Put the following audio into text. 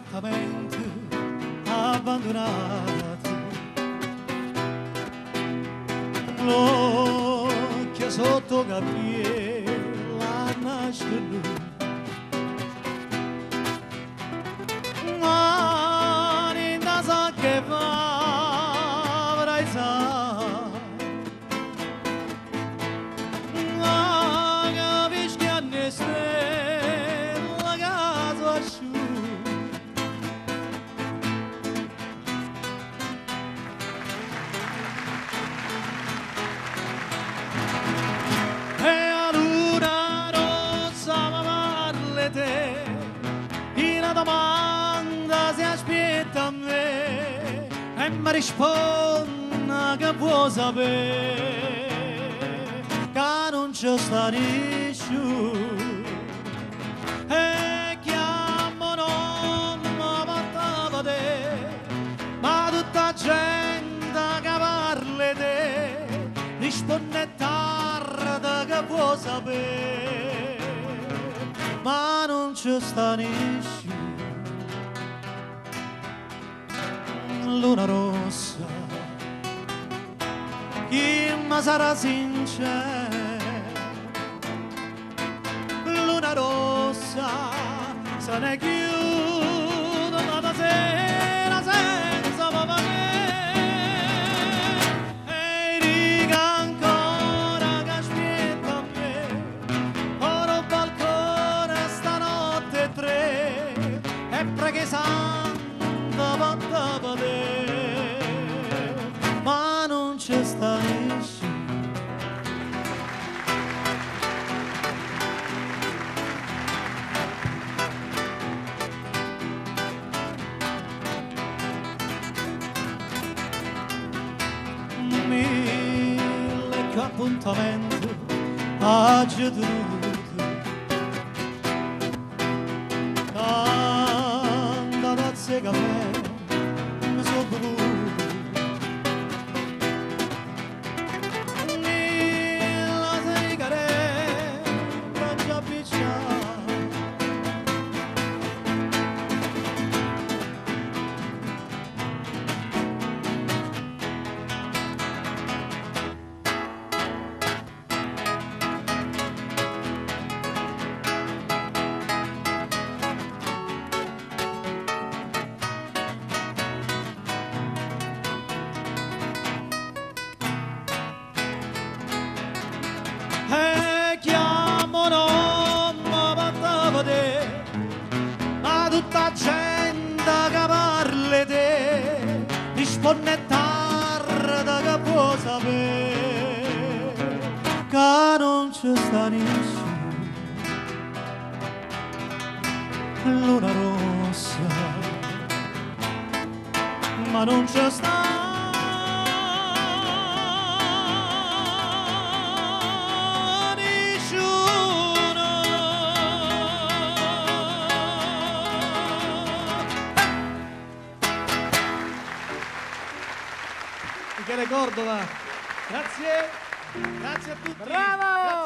Appartamenti abbandonati. L'occhio sotto Gabriela nascono. Mani da sa che va, sa. Ma capisci che ne stella casa asciutta. E a luna rossa ma parle te, in una domanda si aspetta a me, e mi risponde che vuoi sapere, che non c'è sta nessuno. E chiamo non mi fatta vedere, ma tutta gente che parla te, risponde tardi che vuoi sapere, ma non c'è sta nessuno. Luna rossa, chi mi sarà sincera, luna rossa, se ne chiude la sera senza papà. E riga ancora che aspetta a me, ora balcone stanotte tre, e preghi santa fatta vedere, ma non c'è sta nessuno. Mille appuntamenti oggi tenuto, tanta tazza di caffè mi sono bevuto, mille sigarette già appicciate. E chiamo non mi fatta vedere, ma tutta gente che parla te, risponde tardi che può sapere, che non c'è sta nessuno. Luna rossa, ma non c'è sta nessuno. Michele Cordova, grazie, grazie a tutti. Bravo! Grazie.